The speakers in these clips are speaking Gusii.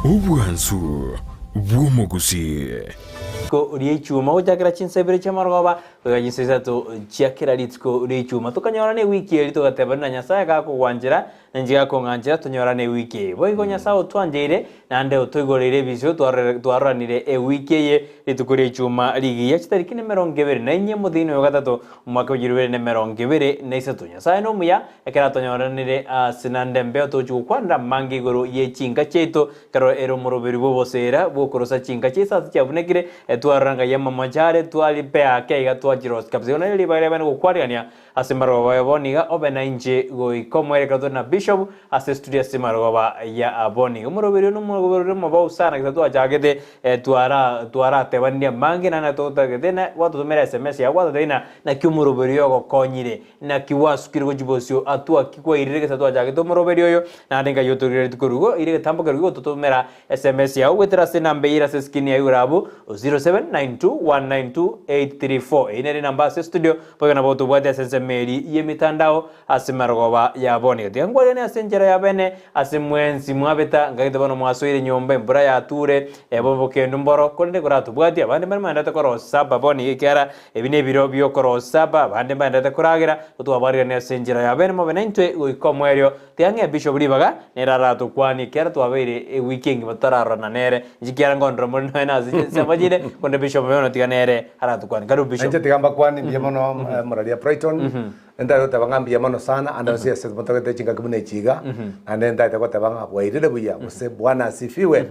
Obwansu bw'omogusii. Rituko ri'echuma gochakera chinsa ibere chi'amarogoba goika chinsa isato chia kera rituko ri'echuma. Tokanyorana ewiki eria togateba buna Nyasae gakogwanchera na inche gakong'anchera tonyorane ewiki eye. Boigo Nyasae otwancheire naende otoigoreire ebisio twaroranire ewiki eye rituko ri'echuma rigiya chitariki nemerongo ebere na inye omotienyi oyo gatato omwaka bw'echiru ibere nemerongo ebere na isato. Nyasae nomuya ekero atonyoranire ase naende mbeo togochia gokwanera amange igoro ye chinka chiaito Ekero ere omoroberi bw'oboseera bw'okorosa chinka chi'esasi chiabunekire, twarora ng'a y'amamocho are, twaripea ake iga twachirosia kabisa. Igo nario ribaga riabeene gokwarigania ase marogoba ya bono iga, obe nainche goika omoerekero tore na Bishop ase estudio ase marogoba ya bono iga. Omoroberi oyo nomoroberi ore omobao sana gesa twachagete twara twaratebanirie amange naende totagete na gwatotomera sms yago gwatotebia ng'a naki omoroberi oyo ogokonyire. Naki gwasukire gochia bosio atwo aki kwairire gesa twachagete omoroberi oyo, naende nkai otorire rituko rigo ire egetambo keria gototomera sms yao goetera ase enamba eye ere ase eskrini ya igoro abwo 0792192834 eyio nere enamba ase estudio boigo nabo otobwate ase ensemo eri y'emitandao ase marogoba ya bono iga. Tiga nkwariganie ase enchera ya bene ase mwensi mwabeta nkagete bono mwasoire nyomba embura yature bokendu mboro korende koratobwatie abande mbare maendete korosa saba bono iga ekiagera Ebi nebiro bi'okorosaba, abande mbaenderete koragera, gotwabarigania ase enchera ya bene mobe naintwe goika omoerio. Tiga ng'ee bishop ribaga, nere aratokwanie, ekiagera twabeire ewiki engima totararorana nere. Inche ekiagera nkondora more nonya nase chinsemo chinde, korende bishop bono tiga nere aratokwanie. Karibu bishop. Nainche tiga mbakwanie mbuya mono moraria Brighton, nintagete goteba ng'a mbuya mono sana ande onsi ase motagete chingaki buna echi iga, naende ntagete goteba ng'a bwairire buya gose Bwana asifiwe.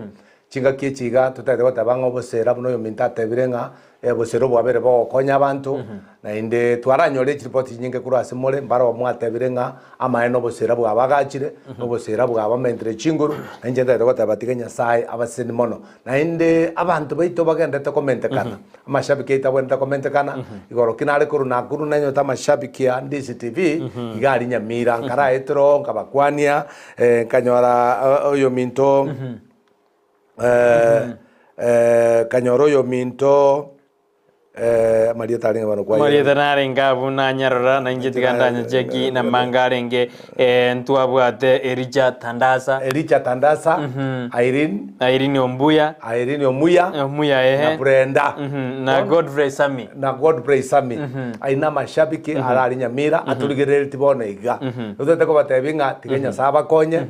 Chingaki echi iga totagete goteba ng'a obosera buna oyominto atebire ng'a obosera obwabere bogokonya abanto, naende twaranyore chiripoti chinyinge korwa ase more, mbarabwo mwatebire ng'a amaene obosera bwabagachire, na obosera bwabamentire chinguru, na inche ntagete goteba tiga Nyasaye abasesenie mono. Naende abanto baito bagenderete komentekana, amashabiki aito abwenerete komentekana, igoro ki nare korwa Nakuru nanyete amashabiki a Ndisi TV, iga aria Nyamira, nkaraetera oo nkabakwania, nkanyora oyominto. Nkanyora oyominto amarieta arenge bono kwaye. Amarieta narenge abwo nanyarora, na inche tiga ndanyacheki namanga arenge ntwabwate Elija Tandasa. Elija Tandasa, Irene. Irene Ombuya. Irene Omuya. Omuya ehe. Na Brenda. Na Godfrey Sami. Na Godfrey Sami. Ayio namashabiki arari Nyamira atorigerereti bono iga. Totete kobatebia ng'a tiga Nyasaye abakonye.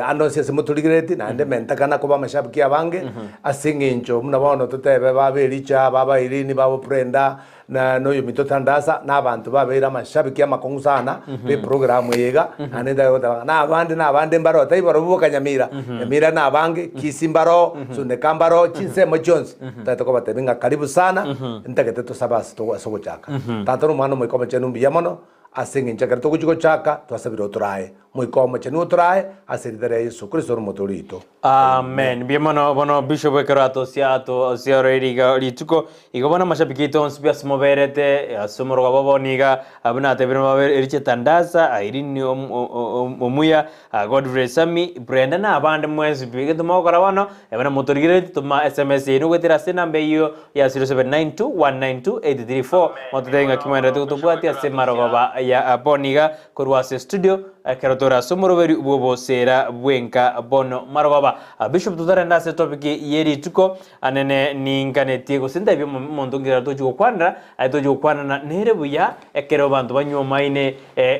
Ande onsi ase motorigerereti, naende mentakana koba amashabiki abange, ase eng'encho buna bono totebe baba Elija, baba Irene, baba Brenda, na na oyominto Tandasa, na abanto babeire amashabiki amakong'u sana b'eprogramu eye iga, naende ntagete goteba ng'a na abande na abande mbaroo, tari barobwo boka Nyamira, Nyamira na abange, Kisii mbaroo, Suneka mbaroo, chinsemo chionsi, ntagete kobatebia ng'a karibu sana, ntagete tosabe ase togo ase ogochaka. Tata na Omwana Omoika Omochenu mbuya mono, ase eng'encho ekero togochia gochaka, twasabire otorae. Moika Omochenu otorae ase erieta ria Yeso Kristo ore Omotoori oito. Amen. Mbuya mono bono Bishop ekero atosia atosioroire iga rituko igo bono amashabiki aito onsi pi ase moberete ase omorogoba bono iga buna atebire babe Eriche Tandasa, Irene Omuya, Godfrey Sami, Brenda na abande mwensi pi egento mogokora bono buna motorigerereti toma sms yaino goetera ase enamba eyio ya 0792192834 mototebie ng'aki moenderete gotobwatia ase marogoba ya bono iga Korwa ase studio, ekero tore ase omoroberi bw'oboseera bw'enka bono marogoba. Bishop totarenda ase topic ye rituko anene ninkanetie gose ntebie omonto nki tochi gokwanera aye tochi gokwanana nere buya ekero abanto banywomaine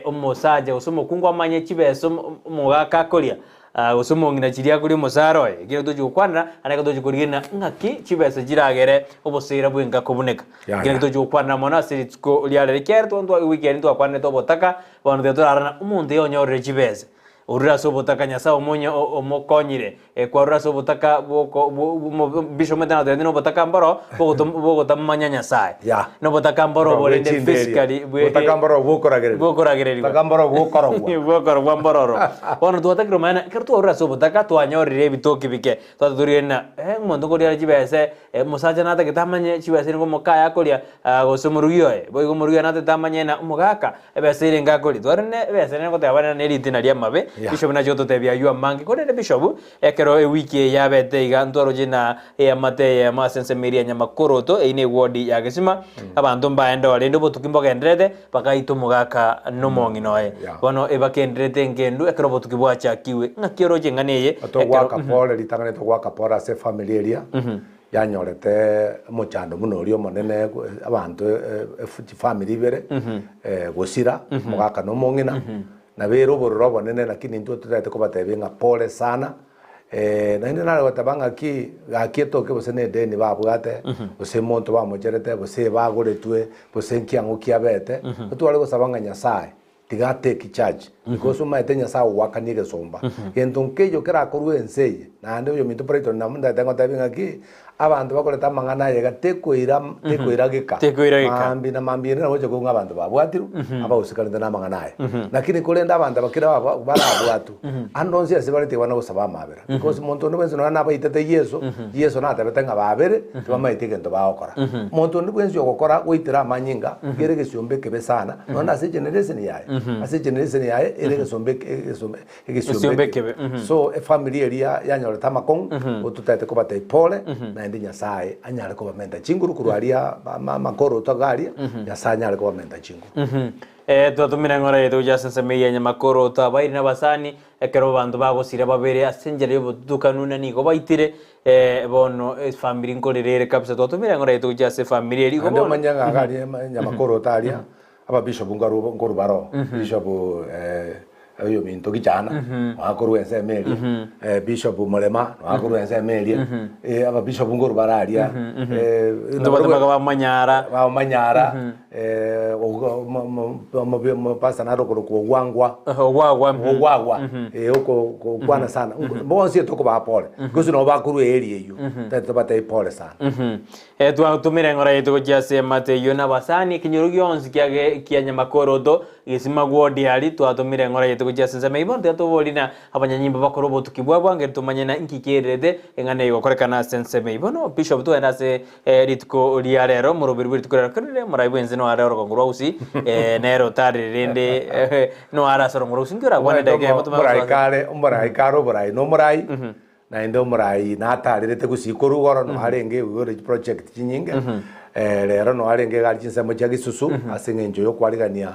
omosacha gose omokungu amanye chibesa omogaka akoria Gose omong'ina chiria akoria omosara oye, ekero tochi gokwanera, naende ekero tochi korigereria ng'aki chibesa chiragere oboseera bw'enka kobuneka. Ya, Ekero ya. tochi gokwanera mono ase rituko ria rero, ekiagera twa ntwa ewiki eri ntwakwanerete obotaka, bono tiga torarora omonto oyo onyorire chibesa, orure ase obotaka Nyasaye omonye o- omokonyire, kwarure ase obotaka bwoko bwo bwo bishop omanyete natotebeti na obotaka mboro bogotom bogotamomanya Nyasaye. Ya. Na obotaka mboro Bwa borende bw'echinderia. physically bwe Obotaka mboro bwokoragererigwa. bwokoragererigwa. Obotaka mboro bwokorogwa. Bwokorogwa mbororo. Bono twatakire omanye na ekero twarure ase obotaka twanyorire ebitoki bike, twatotorire na omonto nkoria are chibese, omosacha natagete amanye chibese nigo omokaye akoria gose omorugi oye, boigo omorugi oye natagete amanye na omogaka ebese ere enga akoria. Twarire na ebese nere ngoteba bare na eritina ri'amabe. Yeah. Bishop nache gototebia aywo amange. Korende Bishop, ekero ewiki eye yabete iga ntwaroche na eamate eyemo ase ensemo eria ya Nyamakoroto, eyio ne eward ya Gesima, abanto mbaende oo rende obotuki mbogendererete, bagaita omogaka na omong'ina oye. Yeah. Bono ebakendererete engendu ekero obotuki bwachakigwe. Ng'aki oroche eng'ana eye ekero Togoaka pore ritang'ani togoaka pore ase efamiri eria yanyorete omochando buna oria omonene abanto chifamiri ibere gosira omogaka na omong'ina nabere obororo obonene lakini intwe totaete kobatebia ng'a pore sana naende nare goteba ng'aki gaki etoke gose na edeni babwate gose omonto bamocherete gose bagoretwe gose nkiang'o kiabete totware gosaba ng'a Nyasaye Tiga atake charge because omanyete Nyasaye ogoakania egesomba. Gento nkeiyo kerakorwe ense eye, naende oyominto Brighton nabo ndagete ngotebi ng'aki, abanto bakoreta amang'ana aya iga tekoira tekoirageka. Tekoirageka. Maambia na maambia ere nagocha koigwa ng'a abanto babwatirwe, abagosekanete na amang'ana aya. Lakini korende abanto aba kera baba barabwatwe, ande onsi ase bare tiga bana gosaba amabera. Because monto onde bwensi nonya nabaitete Yeso, Yeso natabete ng'a babere, tibamaeti egento bagokora. Monto onde bwensi ogokora goitera amanyinga, kere egesiomba ekebe sana, nonya na ase egeneration yaye, ase egeneration yaye ere egesomba eke egesomba Egesiomba egesiomba ekebe. ekebe, So efamiri eria yanyorete amakong'u, ototagete kobatebia pole, naende Nyasaye anyare kobamenta chinguru korwa aria ama amakoroto iga aria, Nyasaye anyare kobamenta chinguru. Eh, twatomire eng'ora yaito gochia ase ensemo eye ya nyamakoroto, abairi na abasani, ekero abanto bagosira babere ase enchera y'obotutukanu na nigo baitire, eh, bono efamiri nkorera ere kabisa. Twatomire eng'ora yaito gochia ase efamiri eria. Igo Naende bono omanye ng'a iga aria nyamakoroto aria, ababishop nkaru nkorwa baroo, bishop oyominto Gichana, noakorwa ensemo eria, bishop Murema noakorwa ensemo eria, ababishop nkorwa bare aria, Ntobwate bamanyara. Bamanyara, Omopastor nare okorokwa Ogwangwa, Ogwagwa. Ogwagwa, okwana sana, bonsi tokobaa pole, gose nabo bakorwa earea eywo, tobatebie pole sana. Twatomire eng'ora yaito gochia ase emate eyio na abasani, ekenyoro gionsi kiage kia nyamakoroto, gesima gw'Odiari, twatomire eng'ora yaito gochia ase ensemo eyio. Bono tiga toborie na abanyanyimbo bakore obotuki bwabo ange tomanye na inki kererete eng'ana eye gokorekana ase ensemo eyio. Bono Bishop togende ase rituko ria rero, omoroberi bwe rituko ria rero, kerende omorai bwense noare orogongo rwa Gusii, nere otarire rende noare ase orogongo rwa Gusii. Inki orakwane edageka eyemo tomanye Omorai gosoa ase. kare, omorai kare oborai na omorai. Naende omorai natarerete gusii korwa igoro noe arenge igoro chiproject chinyinge, rero noe arenge iga aria chinsemo chia Gisusu ase eng'encho ya okwarigania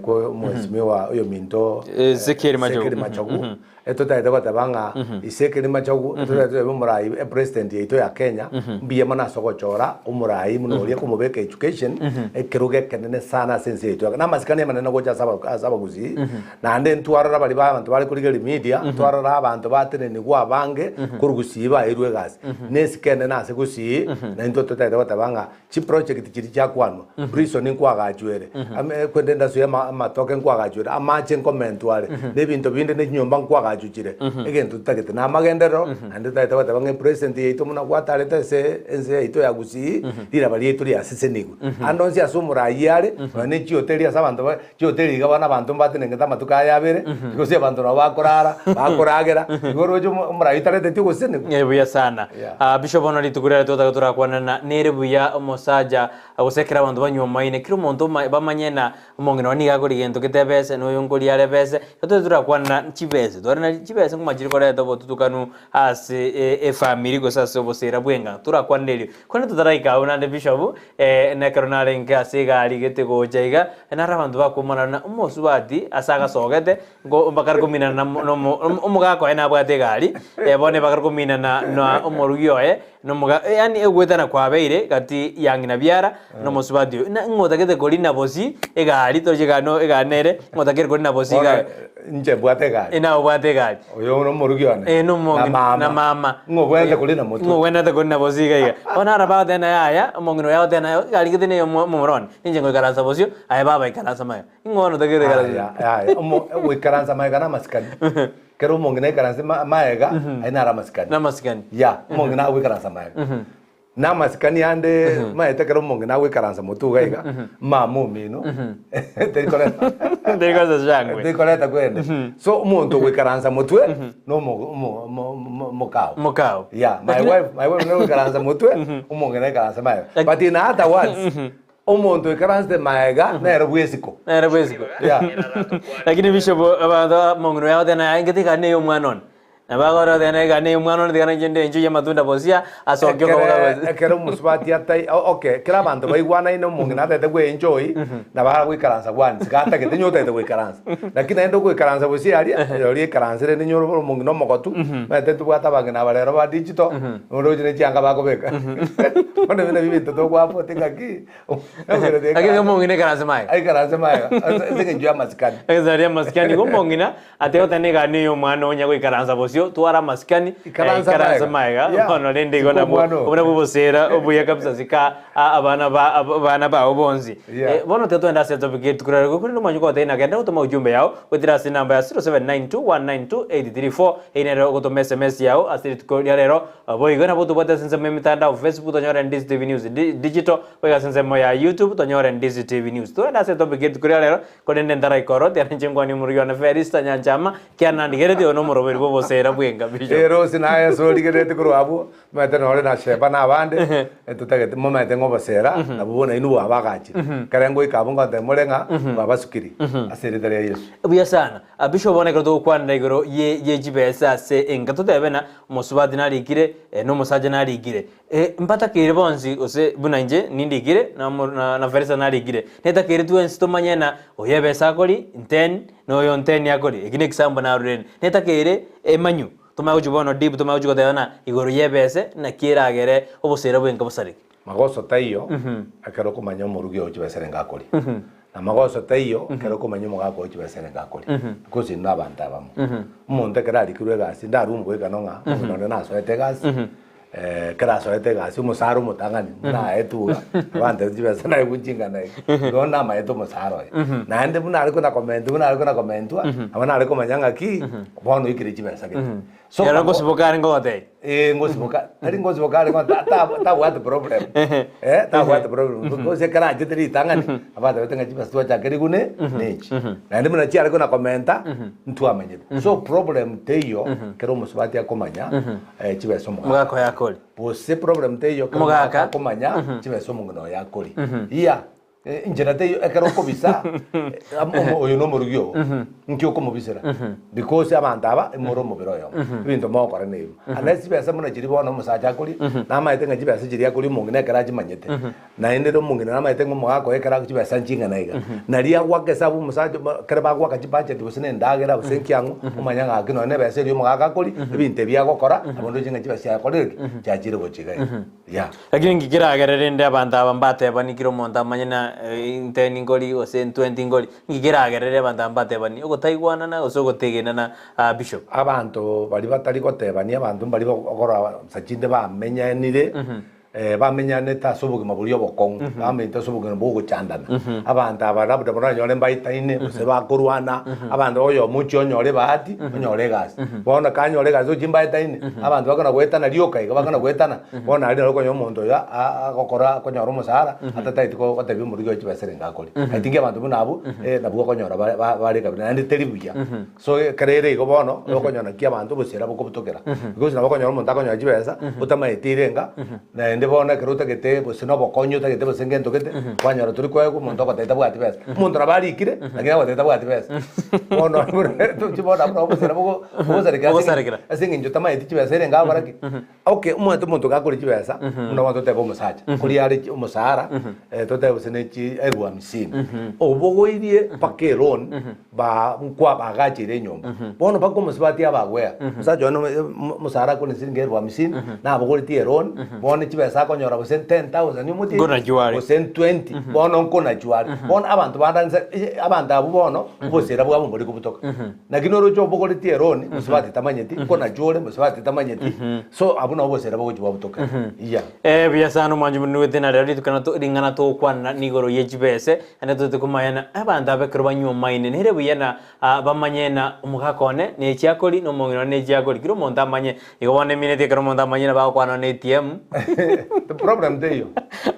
kwa omwesimigwa oyominto Ezekiel Machogu. Ezekiel Machogu. Etotagete goteba ng'a Ezekiel Machogu etotagete goteba omorai epresident yaito ya Kenya mbuya mono ase ogochora omorai buna oria komobeka education ekerogo ekenene sana ase ense yaito ya Kenya. Na amasikani amanene gocha ase aba ase abagusii. Naende ntwarora baria b'abanto bare korigereria media, ntwarora abanto batenenigwe abange korwa gusii baeirwe egasi. Nesiko enene ase gusii, na intwe totagete goteba ng'a chiproject chiria chiakwanwa, prison nkoagachwa ere, ame kwende endasio ya ama amatoke nkoagachwa ere, amache nkomentwa are, na ebinto binde na chinyomba nkoagachwa chire. Egento totagete na amagenderero, naende totagete goteba ng'a epresident yaito buna gwatarete ase ense yaito ya gusii, riraba riaito riasesenigwe. Ande onsi ase omoraai are, nonya ne chihoteli ase abanto ba. Chihoteli iga bono abanto mbatenengete amatuko aya abere, gose abanto nabo bakorara, bakoragera, igo oroche omo omorai tareteti ogosesenigwa. Eh, buya sana. Yeah. Ah, Bishop bono rituko riaye twataka torakwanana nere buya omosacha gose ekero abanto banywomaine kera omonto oma bamanye na omong'ina one nigo akori gento gete ebese na oyo nkori are ebese, igo twataka torakwanana chibese tware na chibese ngoma chiri koreta obotutukanu ase e efamiri gose ase obosera bw'enga torakwanera erio. Korende totaraika abwo naende Bishop, nekero narenge ase egari gete gocha iga, naro abanto bakoumana na omosubati ase agasogete, nko bakare kominana na mo nomo omogaka oye nabwate egari, bono bakare kominana na omorugi oye, na omoga yaani ogoetana kwabeire gati ya ng'ina biara na omosubati oyo. Na ng'o otagete korina bosi egari toroche egari no egari nere, ng'o otakeire korina bosi Bono iga inche mbwate egari. naye obwate egari. Oyo nomorugi one. Eh, nomo- Na mama. na mama. Ng'o obwenerete korina motwe. Ng'o obwenerete korina bosio iga iga. Bono naro bagoteba naye yaya, omong'ina oyo agoteba naye egari gete neye omo omomura one, ninche ngoikaransa bosio, aye baba ikaransa magega. Ing'o bono otagete goikaransa? Aya, yaya, omo goikaransa magega na amasikani. Kero omong'ina aikaranse ma magega, aye naro amasikani. Na amasikani. Ya, omong'ina agoikaransa magega. Namasikani ande maete ekero omong'ina agoikaransa motwe iga iga, mama omino, terikoreta Terikoreta shangwe. terikoreta kwende. So omonto ogoikaransa motwe, na omo omo omo omo omokao. Mokao. Yeah, my Lakini- wife, my wife nere ogoikaransa motwe, omong'ina aikaranse magega. But in other words, Omonto oikaransete maega nere bw'esiko. Nere bw'esiko. Yeah. Lakini bishop abanto mong'ina oyo agoteba naye inche tigana neye omwana one. Nabo agora goteba naye gana neye omwana one tigana inche nde enchwe y'amatunda bosia asoke okoboka Ekere gose. ekere omosubati atai o- okay, ekero abanto baigwanaine omong'ina atagete kweenjoy, nabo agoikaransa bwansi, iga atagete onye otagete goikaransa. Lakini naende ogoikaransa bosia aria, oria oikaransire rende onye ore omong'ina omogotu, omanyete ntobwate abang'ina aba rero ba digital, oroche ne chianga bakobeka. Bono ebio nabio ebinto togoafford ng'aki, Lakini omong'ina ekaranse maega. Aikaranse maega, ase ase eng'encho ya amasikani. Egesa ria amasikani igo omong'ina atebe goteba niga niyo omwana onya goikaransa bosio, twara amasikani, Ikaransa ikaranse maega. maega, Yeah. bono rende igo Sika nabwo omwana oo. obwo nabwo obosera obuya kabisa sika a- abana ba abana bao bonsi. Yeah. Bono tiga togende ase etopic eye rituko riarenge korende omanywe goteba ng'a genda gotoma ujumbe yao goetera ase enamba ya 0792192834 eyio nere ogotoma sms yao ase rituko ria rero. Boigo nabo tobwate ase ensemo y'emetandao Facebook tonyore Ndizi TV News Digital boigo ase ensemo ya YouTube tonyore Ndizi TV News. Togende ase etopic ye rituko ria rero korende ntaraika oro tiga ninche nkwanie omorugi one Felista Nyanchama kiana nandigeretie oyo nomoroberi bw'oboseera bw'enka Bishop. Ere ase naye ase origerereti korwa abwo, omanyete nore na Sheba na abande, totagete momanyete ng'a oboseera nabwo bono inwe bwabagachire. Ekero ngoika abwo ngontebia more ng'a bwabasukire ase erieta ria Yeso. Buya sana. Bishop bono ekero togokwanera igoro ye ye chibesa ase enka totebe ng'a omosubati narikire na omosacha narikire. Mbatakeire bonsi gose buna inche nindikire na na na Felista narikire. Netakeire twensi tomanye ng'a oyo ebesa akori nteni na oyo nteni akori. Eki nekisambo narure. Netakeire emanyu tomanye gochia bono deep tomanye gochia goteba ng'a igoro y'ebese naki eragere obosera bwenka bosareke. Magoso taiyo ekero okomanya omorugi oo chibesa renge akori, na magoso taiyo ekero okomanya omogaka oo chibesa renge akori, because inwe nabanto abamo. Omonto ekero arikirwe egasi ndarue omogoikano ng'a omong'ina onde nasoete egasi, ekero asoete egasi omosara omotang'ani buna aetwe iga, abanto chibesa naigwe chingana iga, igo namaete omosara oye. Naende buna are kona komentwa buna are kona komentwa, nabo nare komanya ng'aki, bono oikire chibesa gete. So Ero nabo- ngosiboka arenge gogotebia. Eh, ngosiboka tari ngosiboka are go- ta- ta- tabwate problem eh tabwate problem because ekero achete ritang'ani abatabete ng'a chibesa twachake rigune nechi naende buna chiare kona komenta ntwamanyete so problem teiyo ekero omosubati akomanya eh, chibesa omogaka Omogaka oye akore. gose problem teiyo ekero Omogaka. omogaka akomanya chibesa omong'ina oye akori iya Enchera teiyo ekero okobisa oyo nomorugi oo, nki okomobisera? Because abanto aba more omobere oyomo, ebinto mogokora nebimo. Unless chibesa buna chiria bono omosacha akoria, namaete ng'a chibesa chiria akoria omong'ina ekero achimanyete, naende ere omong'ina namaete ng'a omogaka oye ekero chibesa nching'ana iga, naria agoaka esabu omosacha ekero bagoaka chibudget gose na endagera gose nkiang'o, omanya ng'a gaki nonye na ebesa eria omogaka akoria, ebinto ebi agokora, nabo ndoche ng'a chibesa chiakorire ki? Chiachire gochia iga iga. Yeah. Lakini inki keragere rende abanto aba mbatebani kera omonto amanye na inteni nkori gose ntwenti nkori, inki keragere abanto aba mbatebani ogotaigwanana gose ogotegenana Bishop? Abanto baria batari gotebania abanto mbaria okorora nsa chinde bamenyanire bamenyanete ase obogima boria obokong'u, bamenyete ase obogima bwa ogochandana. Abanto aba labda oranyore mbaetaine gose bakorwana, abanto oyomo ochia onyore ebahati, onyore egasi. Bono kanyore egasi ochia mbaetaine, abanto bakona goetana rioka iga bakona goetana, Bono aria naro okonyora omonto oyo agokora akonyora omosara, atataeti gotebia omorugi oye chibesa renge akore. I think abanto buna abwo, nabwo okonyora bare kabisa naende teri buya. So ekero ere igo bono, okonyora naki abanto obosera bokobutokera. Because nabo okonyora omonto akonyora chibesa, otamaeti irenga, naende bono ekero otagete gose na obokonyi otagete gose ngento gete, kwanyora tori koegwa omonto ogotebia tabwati besa. Omonto nabo arikire, lakini agotebia tabwati besa. Bono bono abwo nabo obosera bogosarekera Bogosarekera. ase eng'encho tamaeti chibesa erenge agokora ki? Okay, omanyete omonto gakore chibesa, buna bono totebe omosacha, koria are omosara, totebe gose ne chi elfu hamsini, obogoirie mpaka eloan, ba nkwa bagacheire enyomba. Bono mpaka omosubati abagwea, omosacha one omosara akore siringi elfu hamsini, nabogoretie eloan, bono chibesa akonyora gose 10,000 omotienyi, Nkonachwa are. gose 20, bono nkonachwa are. Bono abanto bande nse abanto abwo bono, obosera bwabo mbori kobutoka. Naki noroche obogoretie eroni, mosubati tamanyeti, nkonachwa ore, mosubati tamanyeti, so abwo nabo obosera bogochia bwabutoka. Yeah. Eh, buya sana omwanchi buna na rero rituko nato ring'ana togokwana nigoro ye chibese naende tote komanya na abanto aba ekero banywomaine nere buya na ah, bamanye na omogaka one ne echiakori na omong'ina one ne echiakori kera omonto amanye igo bono emineti ekero omonto amanye nabo agokwana na ATM The problem teiyo.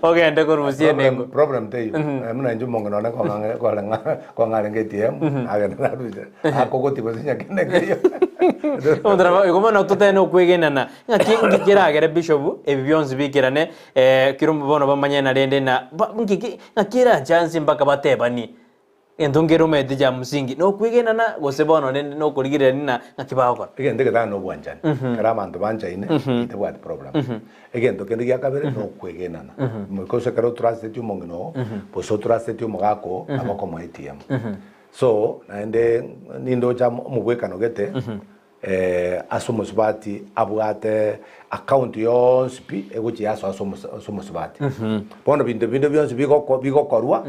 ogende korusia enengo Problem, problem teiyo. Eh, buna inche omong'ina one kong'ang'e koreng'a kong'arenge ATM, nagenda narusia, akogotia gose nyakende nkeiyo. Omonto igo bono totebe na okwegenana ng'aki nki keragere bishop ebi bionsi bikerane kero bono bamanye na rende na nki ki ng'aki erachance mpaka batebanie Egento nkere omanyete kia msingi nokwegenana gose bono rende nokorigereria na ng'aki bagokora. Egento egetang'ani na obwanchani, ekero abanto banchaine tebwati problem. Egento kende gia kabere na okwegenana, because ekero otrusteti omong'ina oo gose otrusteti omogaka oo nabo okomoa ATM. So naende nindoche amo omobwekano gete ase omosubati abwate account yonsi pi egochia yasoa ase omosa ase omosubati. Bono binto binde bionsi bigoko bigokorwa,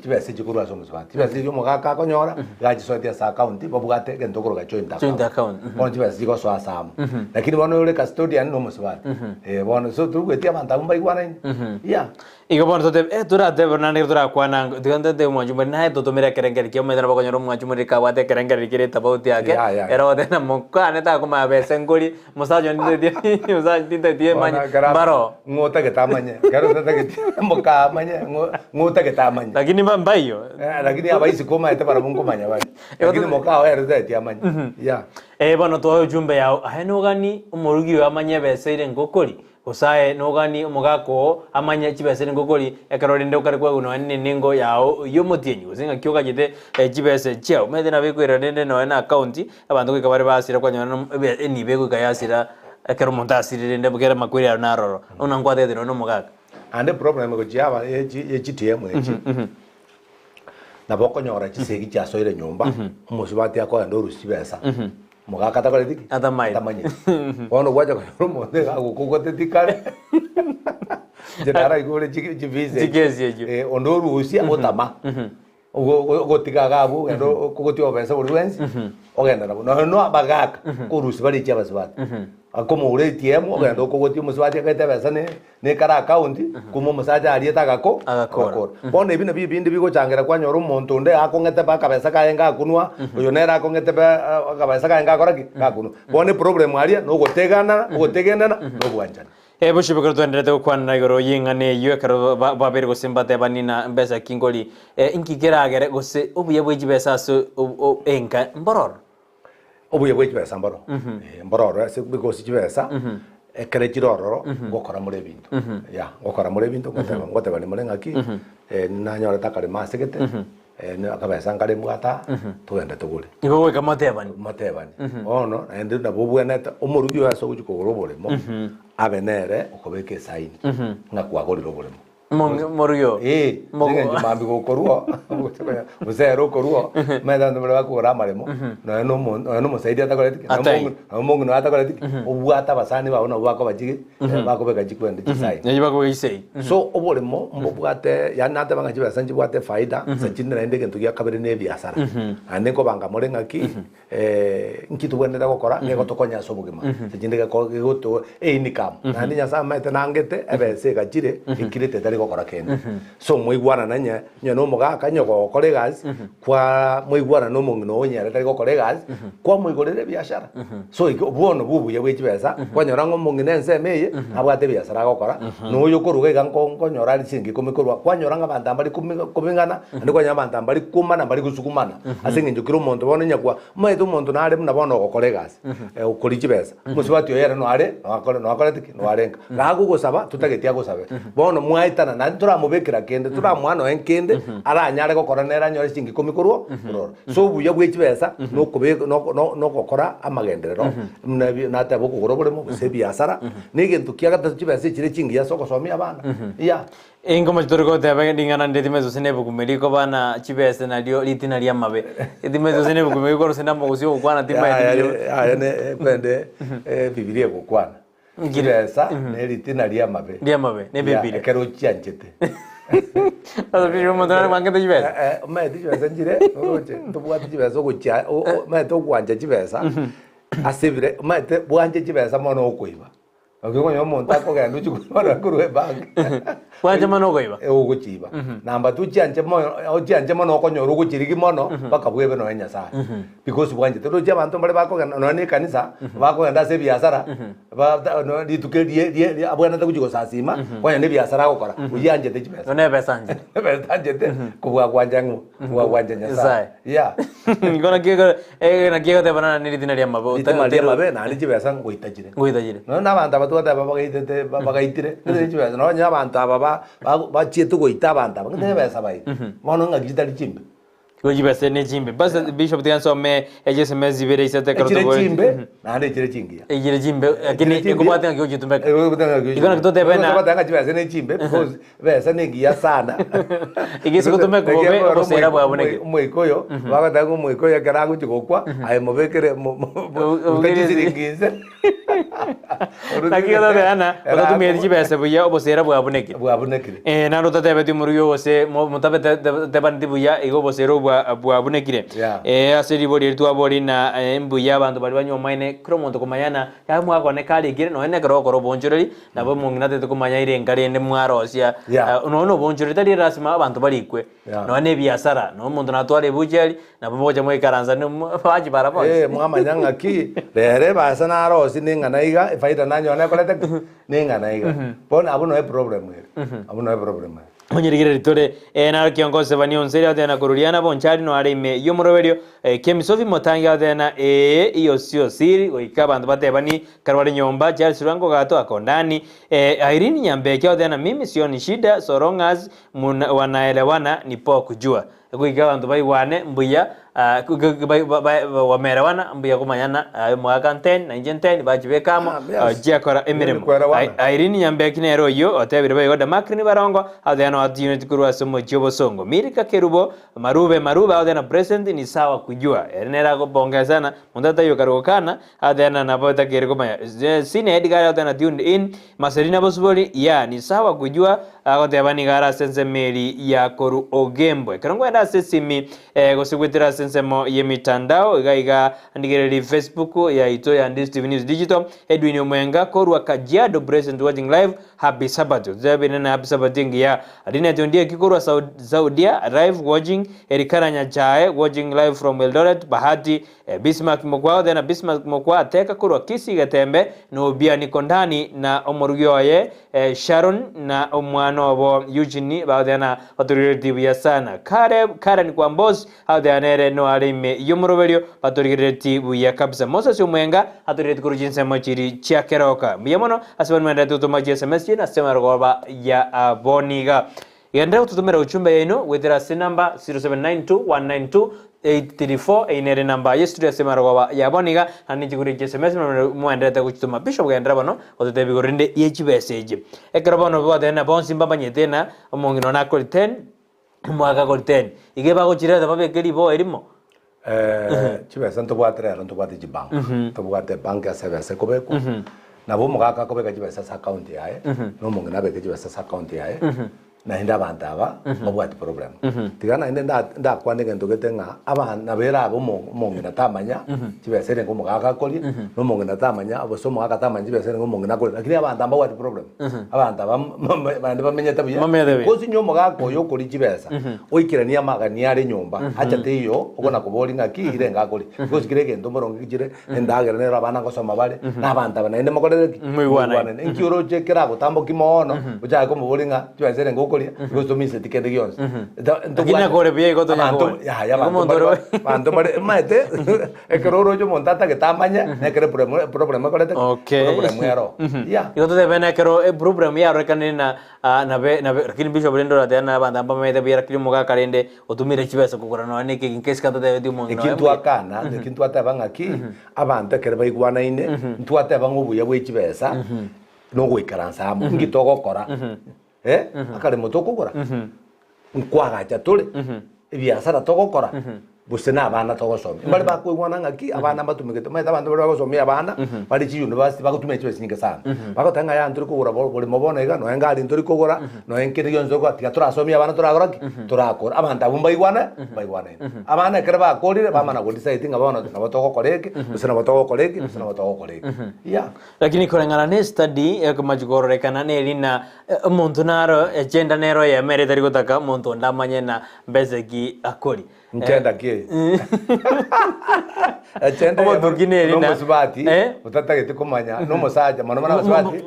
chibesa echikorwa ase omosubati. Chibesa echi omogaka akonyora, iga achisoetie ase account, babwate egento okoroka joint account. Joint account, mhm. Bono chibesa chigosoa ase amo. Lakini bono oyore custodian na omosubati. Eh bono so toigweti abanto abwo mbaigwanaine? Yeah. Igo bono totebe, eh, toratebe naende ekero torakwana ango, tiga ntotebe omwanchi omoriri, naye totomere ekerengererio kia omanyete nabo okonyora omwanchi omoriri kabwate ekerengererio kere etofauti ake, Ya, ya, ya. ere ogoteba ng'a mokane takomanya besa nkori, mosacha onde ntinteti mosacha ntinteti emanye, Bono ekero mbaro. Ng'o otagete amanye, ekero otatageti moka amanye, ng'o ng'o otagete amanye. Lakini mba mbaiyo. Eh, lakini abaiseke omanyete barabwo nkomanya bare, lakini moka oye ere otageti amanye, yeah. Eh, bono twae ujumbe yao, aye nogani omorugi oyo amanye ebesa ere nkokori, Gose aye noganie omogaka oo amanye chibesa ere ngokori, ekero rende okare kwegwa nonya nenengo yao y'omotienyi, gose ng'aki ogachete chibesa chiao. Omanyete nabo ekoira rende nonya na account, abanto goika bare basira kwanyora na ebe enibo egoika yasira ekero omonto asirire rende kera amakweri aye naroro. Bono nkwatebete nonya na omogaka. Naende problem egochia yaba ye chi ye chitiemu echi, nabo okonyora chisegi chiasoire nyomba, omosubati akogenda orusia chibesa, Omogaka atakoreti ki? Atamaeti. Atamanyeti. Bono gwacha konyora omonto iga agokogoteti kare, inche naraigure chi chivisa echio. Chikesi echio. Eh, onde orusia otama, ogo ogo ogotiga iga abwo ogende okogotia obobesa boria bwensi, ogenda nabwo. Nonya na abagaka, nkorusia bare echi abasubati. Akomoura ATM, ogenda okogotia omosubati akaete ebesa ne nekare account, kumbe omosacha ariete agako Agakora. agakora. Bono ebi nabio ebinde bigochangera kwanyora omonto onde akong'ete pa akabesa kaye ngakunwa, oyo nere akong'ete pa akabesa kaye ngakora ki? Ngakunwa. Bono eproblem aria na ogoteganana, ogotegenana na obwanchani. Bochio ekero twaendererete gokwanera igoro y'eng'ana eyio ekero ba- babere gose mbatebani na mbesa ki nkori, inki keragere gose obuya bwe chibesa ase o- o enka mbororo? Obuya bwe chibesa mboro, eh, mboro ororo ase because chibesa, ekere chire ororo, ngokora more ebinto, yeah, ngokora more ebinto ngoteba ngotebani more ng'aki, nanyorete akaremo asegete, na akabesa nkare mbwate aa, togende togore. Igo goika motebani. Motebani. Bono naende nabo obwenerete omorugi oyo ase ogochia kogora oboremo, abe nere okobeka esaini, ng'a kwagorire oboremo. Morugi oo. Eh, eng'encho mambia gokorwa gose ere okorwa omanyete abanto mbare bakogora amaremo nonya na omo nonya na omosaidi atakoreti ki, Atai. nonya omong'ina oye atakoreti ki, obwate abasani bago nabo bakoba chiki bakobeka chikwende chisaini. Naye bakobeka chisei. So oboremo mbobwate yaani nateba ng'a chibesa nchibwate efaida, gose chinde naende egento gia kabere na ebiasara. Naende nkobanga more ng'aki. Nki tobwenerete gokora gegotokonya ase obogima, ase chinde geko gegoto eincome. Naende Nyasaye amaete nangete ebesa egachire ekirete etari gokora kende. So moigwanana onye onye na omogaka onye ogokora egasi kwa moigwanana na omong'ina oo onye ere tari gokora egasi kwamoigorera ebiashara. So eke bono bwa obuya bwe chibesa kwanyora ng'a omong'ina ensemo eye nabwate ebiasara agokora na oyo okoruga iga nko nkonyora are chiringi ikomi korwa kwanyora ng'a abanto mbari komi koming'ana naende kwanyora abanto mbari komana mbari gosukumana. Ase eng'encho kera omonto bono onye kwa omanyete omonto nare buna bono ogokora egasi, okoria chibesa, omosubati oye ere noare noakore noakorete ki? Noare nka. Gagogosaba totageti agosabe. Bono mwaetana naende toramobekera kende, toramoa noe nkende, aranyare gokora nere anyore chiringi ikomi korwa korwa ororo. So obuya bwe chibesa, nokobe noko no nogokora amagenderero, buna ebi nateba okogora oboremo, gose ebiasara, na egento kia gatato chibesa echire chingiya ase ogosomia abana, yeah. Inkomochi tori goteba ring'ana ndire timanyeti gose nebuku rikoba bana chibese nario ritina ri'amabe. Timanyeti gose nebuku rikoba gose namogusii ogokwana timanyeti Yaya riria. yaya ne kwende ebibilia egokwana. Chibesa ne ritina ri'amabe. Ri'amabe, ne Yeah, Bibilia. ekero ochianchete. Sasa biria omonto nare bwangete chibesa. Eh, eh, omanyete chibesa nchire oroche ntobwate chibesa ogochia o- o- omanyete ogwancha chibesa ase ebire omanyete bwanche chibesa mono okoiba. Naki okonyora omonto akogenda ochia korwa korwa ebank. Gwancha mono okoiba. Eh, ogochiiba. Number two chianche mono ochianche mono okonyora ogochirigi mono mpaka bwebe nonya Nyasaye. Because bwanchete. Roche abanto mbare bakogenda nonya na ekanisa, bakogenda ase ebiasara, ba ta nonya rituko erie rie rie abwenerete gochia gosasima, konya na ebiasara agokora, oyio anchete chibesa. Nonya ebesa anchete. Ebesa anchete, kobua gwancha ng'o? Kobua gwancha Nyasaye. Nyasaye. Yeah. Igo naki eko- eh, naki egotebana na ritina ria amabe Ritima ria amabe naende chibesa ngoita chire. Ngoita chire. Nonya na abanto aba twateba bagaitete ba- bagaitire, ng'iti chibesa nonya abanto aba ba- ba- bachiete goita abanto aba, ng'iti chibesa baire. Bono ng'aki chitari chimbe. Igo chibesa ne chimbe. Bas Bishop tiga nsome echi SMS ibere isato ekero Echire toboretie. chimbe, naende echire chingiya. Echire chimbe, lakini Echire chimbe. ekobwatia ng'aki ochitumeka. Ekobwatia ng'aki Igo naki totebe na- Totebe ng'a chibesa ne chimbe because Besa nengiya sana. Egese gotumeka Naki bobe, ekero obosera omoiko- bwaboneke. Omoiko oyo, bagoteba ng'a omoiko oyo ekero agochia gokwa, aye mobekere mo- mo- O- mo- obugere- chisiringi inse. Naki gototebana, otatumeti chibesa buya, obosera bwabunekire. Bwabunekire. Eh, naende otatebetie omorugi oyo gose mo- motabete tebaneti buya, igo obosera obwa bwabunekire. Yeah. Eh, ase ribori eri twabori na eh, mbuya abanto baria banywomaine, kera omonto komanyana, yaya mwakwane karikire, nonya na ekero ogokora oboonchoreri, Nabo omong'ina atagete komanya erenga rende mwarosia, Yeah. eh, nonya na oboonchoreri tari erasima abanto barikwe, Yeah. nonya na ebiasara, nonya omonto natware ebuchari, nabo mogocha mwaikaransa ne mo bachibara bonsi. Eh, mwamanya ng'aki, rero ebasa narosie neng'ana iga, efaida nanyora nekorete ki? Neng'ana iga. Bono abwo noe eproblem ere, abwo noe eproblem ere. Onyerigereri tore eh, naro kiongozi Zefania Onseri agoteba Koruriana Bonchari noare ime y'omoroberio eh, Kemisofi Motangi agoteba ee iyo sio siri goika abanto batebani Ekero bare nyomba, Charles Lwango Gato ako ndani, eh, Irene Nyambeki agoteba mimi sioni shida so long as muna, wanaelewana ni poa kujua. Goika abanto baigwane mbuya ah, ku- ku- bai- ba- ba- wameelewana mbuya komanyana aye omogaka nteni na inche nteni bachibeka amo Ah, yes. ah, chiakora emeremo. Kuelewana. Ai- Irene Nyambeki nere oyio otebire boigo Damakrini Barongo agoteba noatineti korwa ase omochie obosongo. Milka Kerubo Marube Marube agoteba present ni sawa kujua. Ere nere akobongesa monto ataiyo kare gokana Athena nabo etakeri komanya. Sine Edgar agoteba tuned in. Marcelina Bosibori yeah ni sawa kujua agoteba nigo are ase ensemo eri ya koru Ogembo. Ekero nkoenda ase esimi eh, gose goetera ase ensemo y'emitandao iga iga ndigereri Facebook yaito ya Ndisi TV News Digital. Edwin Omwenga korwa Kajiado present watching live happy Sabbath. Totebire na happy Sabbath engiya. Linet Ondieki korwa Saudia live watching. Elikana Nyachae watching live from Eldoret. Bahati Bismark Mokwa Then Bismark Mokwa ateka korwa Kisii Getembe, na Obiani Kondani na omorugi oye Sharon na omwana obo Eugene bagoteana batorigereretie buya sana. Caleb Karen Kwambos agoteana nere noare ime y'omoroberio batorigereretie buya kabisa. Moses Omwenga atorigeretie korwa chinsemo chiri chia Keroka. Mbuya mono ase baria mwenderete gotoma chi sms chiaino ase amarogoba ya aboniga. Genderera gototomera uchumbe yaino goetera ase enamba 0792192834 eyio nere enamba ye studio ase marogoba ya bono iga naende ninche kore chiSMS mwenderete gochitoma. Bishop genderera bono gototebia igoro rende ye chibesa echi. Ekero bono bwatebire na bonsi mbamanyete ng'a omong'ina one akori ten, omogaka akori ten. Iga ebagochireta babeke riboa erimo. Chibesa ntobwate rero ntobwate chibank, ntobwate ebank ase ebesa ekobekwa, nabo omogaka akobeka chibesa ase account yaye, na omong'ina abeke chibesa ase account yaye, naende abanto aba mbabwati problem. Tiga naende nda ndakwane egento gete ng'a aba nabo erabe omo omong'ina tamanya chibesa erenge omogaka akoria, na omong'ina tamanya gose omogaka tamanya chibesa erenge omong'ina akoria, lakini abanto aba mbabwati problem. Abanto aba naende bamenyete buya, Bamenyete buya. because onye omogaka oyo okoria chibesa, Oikeranie amagani are nyomba, acha teiyo okona koboria ng'aki ire ngakore. Because kera egento mboronge chire, endagera nero abana ngosoma bare, na abanto aba naende mokorere ki? Moigwanane. Moigwanane. Inki oroche keragotamboki moono, ochake komoboria ng'a chibesa ere ngokoria, because tomiseti kende gionsi. Eta- Lakini nakore buya igo tonya Abanto- kobora. yaya, Igo abanto omonto mbare ore- ba- abanto mbare omanyete, ekero oroche omonto atagete amanye, nekere problem problem ekorete ki? Okay. Problem ero. Yeah. Igo totebe nekero eproblem yarorekanire na Aa nabe nabe lakini bishop rende oratebe na abanto aba mbamaete buya lakini omogaka rende otumire chibesa kogora nonya na ekeki nkesi katatebetie omong'ina Eki oye mbuya. ntwakana, eki ntwateba ng'aki, abanto ekero baigwanaine, ntwateba ng'a obuya bwe chibesa, nogoikaransa amo, inki togokora? Eh, akaremo tokogora, nkwagacha tore, ebiasara togokora. Gose na abana togosomia. Mbare bakoigwana ng'aki abana mbatumegete. Omanyete abanto baria bagosomia abana bare chiuniversity bagotumia chibesa chinyinge sana. Bagoteba ng'a yaya ntori kogora bo boremo bono iga, nonya ngari ntori kogora, nonya kende gionsi tori kogora, tiga torasomie abana torakora ki? Torakora. Abanto abwo mbaigwane? Mbaigwanaine. Abana ekero bakorire, bamana go decide ng'a bono nabo togokora eke, gose nabo togokora eke, gose nabo togokora eke. Yeah. Lakini koreng'ana ne study ekomachi kororekana neri na omonto naro echenda nero eyemo ere etari gotaka omonto onde amanye na mbesa ki akori. Nchenda ki eye? Echenda eye Omotuki neri na- nomosubati Eh? otatagete komanya nomosacha mono mono abasubati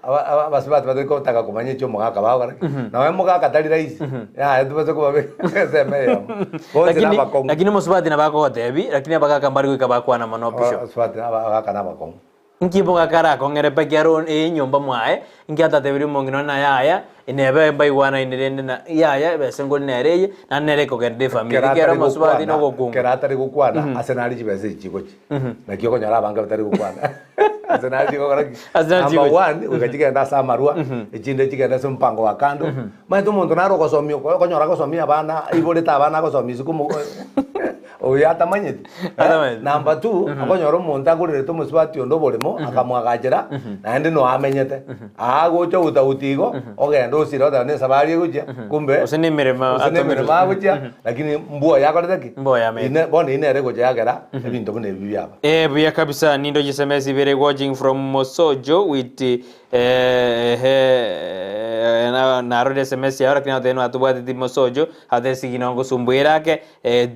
aba- aba- abasubati batari gotaka komanya ekio omogaka bagokora ki. Nonya omogaka tari rahisi yaya tobase kobabeka ensemo eyemo. Bonsi Lakini nabakong'u. lakini omosubati nabo akogotebi lakini abagaka mbari goika bakwana mono bishop. Abasubati abagaka nabakong'u. Inki mogaka arakong'ere mpaka ero enyomba mwaye, inki atatebirie omong'ina one na yaya, nebe mbaigwanaine rende na yaya ebesa ngori nere eye, naende nere ekogenda efamiri. Kera Ekero atari omosubati gokwana, nogokunga. kera atari gokwana, ase nare chibesa echi chigochia. Naki okonyora abange batari gokwana. Ase nare chigokora ki? Ase nare Number chigochia. one, goika chigende ase amarwa, echinde chigende ase ompango wa kando. Omanyete omonto nare ogosomia okonyora agosomia abana, aiborete abana agosomia isiko omo Oyo atamanyeti. Atamanyeti. Number two, okonyora omonto agorerete omosubati onde oboremo, akamwagachera, naende noe amenyete. Aa gocha gotauti igo, ogende osire otebe ne esabari egochia, kumbe Gose na emeremo gose na emeremo atomirwe. agochia, lakini mbwoye akorete ki? Mbwoye amenyete. Ine bono eyio nere egocha yagera ebinto buna ebi biaba. Eh, buya kabisa nindo chisemesi ibere watching from Mosojo with ehe narorire sms yao lakini agotebia nwatobwateti Mosojo ate sigino ngosumbuere ake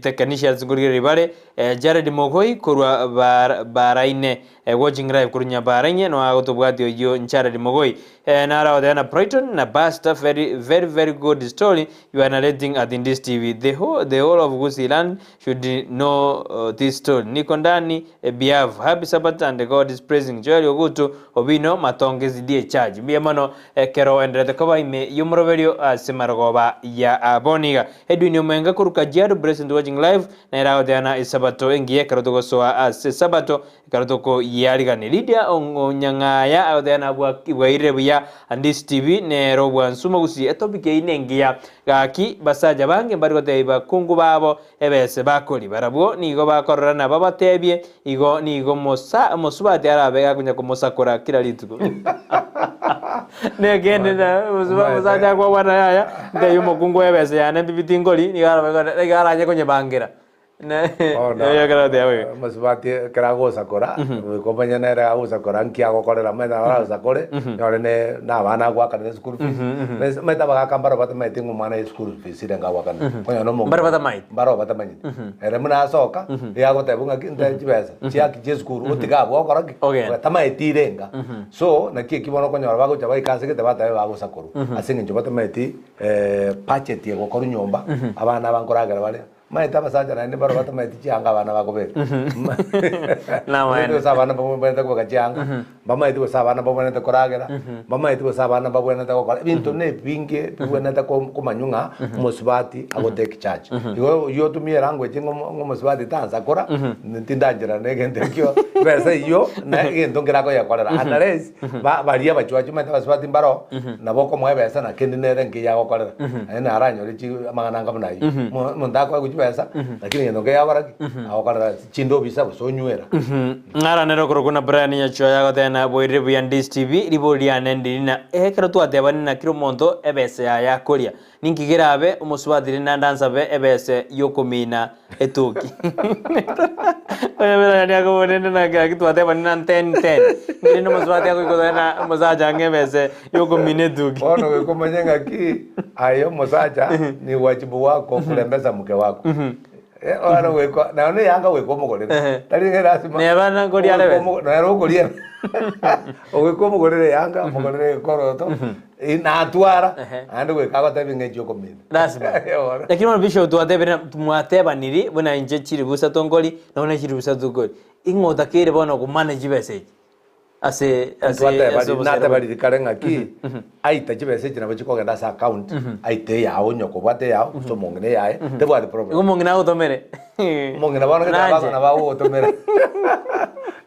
Technicians nkorigereria bare Jared Mogoi korwa Baraine watching live korwa Nyabaraine no agotobwatia oyio Jared Mogoi naro agotebia na Brighton na Buster very very very good story you are narrating at Indies TV the whole, the whole of Gusii land should know this story niko ndani behalf happy Sabbath and God is praising Joel Ogutu Obino Matonge SDA Church mbuya mono ekero oenderete koba ime y'omoroberio ase marogoba ya boniga Edwin Omwenga korwa Kajiado Blessed watching live nere agoteana esabato engiya ekero togosoa ase esabato ekero tokoyiarigania Lydia Onyang'aya agoteana bwairire buya Andis TV nere obwansu mogusi etopic eyio nengiya gaki basacha bange mbari gotebia bakungu babo ebese bakori barabwo nigo bakorora na babatebie igo nigo mosubati arabe gakonya komosakora kera rituko. Nekende na omosacha akwabwana yaya ntebie omokungu ebese yane mbibi tingori nigo arabe nigo aranye konyebangera. Omosubati ekero agosakora, goika omanye nere agosakora nki agokorera, omanyete nabo aragosakore, onyore ne na abana agoakanera eschool fees, omanyete abagaka mbaro batamaeti ng'a omwana eschool fees ere agoakanera, okonyora na Mbaro batamanyeti. mbaro batamanyeti. Ere buna asoka, nigo agoteba ng'aki nte chibesa chiaki chia esukuru, otige abwo ogokora ki? Ogenda. Tamaeti ire enga. So, naki eki bono okonyora bagocha baika ase gete batabe bagosakorwa, ase eng'encho batamanyeti budget egokorwa nyomba, abana aba nkoragera bare. Omanyete abasacha naende mbaro batamanyeti chianga abana bakobeka. Namaene. Gose abana mbabwenerete kobeka chianga, mbamaeti gose abana mbabwenerete koragera, mbamaeti gose abana mbabwenerete gokora, ebinto na ebinge bibwenerete komanywa ng'a omosubati ago take charge. Igo oywo otumie elanguage ng'a omo ng'a omosubati tansakora, tindancherana na egento ekio, ebesa eywo na egento nkere akoyekorera unless ba baria abachwachi omanyete abasubati mbaro, nabo okomoa ebesa na kende nere nkiya agokorera, naende naranyore chi amang'ana anga buna ayio. Mo omonto akoegwa chibesa, lakini egento nkeya agokora ki? Agokorera chinde obisa gose onywera. Ng'aranere okorokwa na Brian Nyachoya agoteba na boirire buya Ndis TV, ribori riane ndiri na ekero twatebani na kera omonto ebesa yaye akoria. Ninki kerabe omosubati rende naende ansabe ebese yokomina etoki. Onye akobora rende naki twatebani na ten ten. Rende omosubati agoika na omosacha ang'e ebese yokomina etuki. Bono goika omanye ng'aki aye omosacha ni wajibu wako kurembesa mke wako. Eh, bono goika naende eyanga goika omogorere. Tari ng'a erasima. Neba nakoria are Goika omo- nere okoria ogoika omogorere eyanga, omogorere egekoroto, natwara, naende goika agotebi ng'a echi okomina. Lasima. Bono. Lakini bono bishop twatebire mwatebaniri buna inche chilifu isato nkori, na buna chilifu isato nkori. Ing'o otakeire bono komanage chibesa echi? Ase ase ase Twatebari obosera natebariri kare ng'aki, aita chibesa echi nabo chikogenda ase account, aite eyao onye okobwata eyao, gose omong'ina eyaye, tebwati problem. Igo omong'ina agotomere. Omong'ina bono gete Nanche. nabo agogotomera.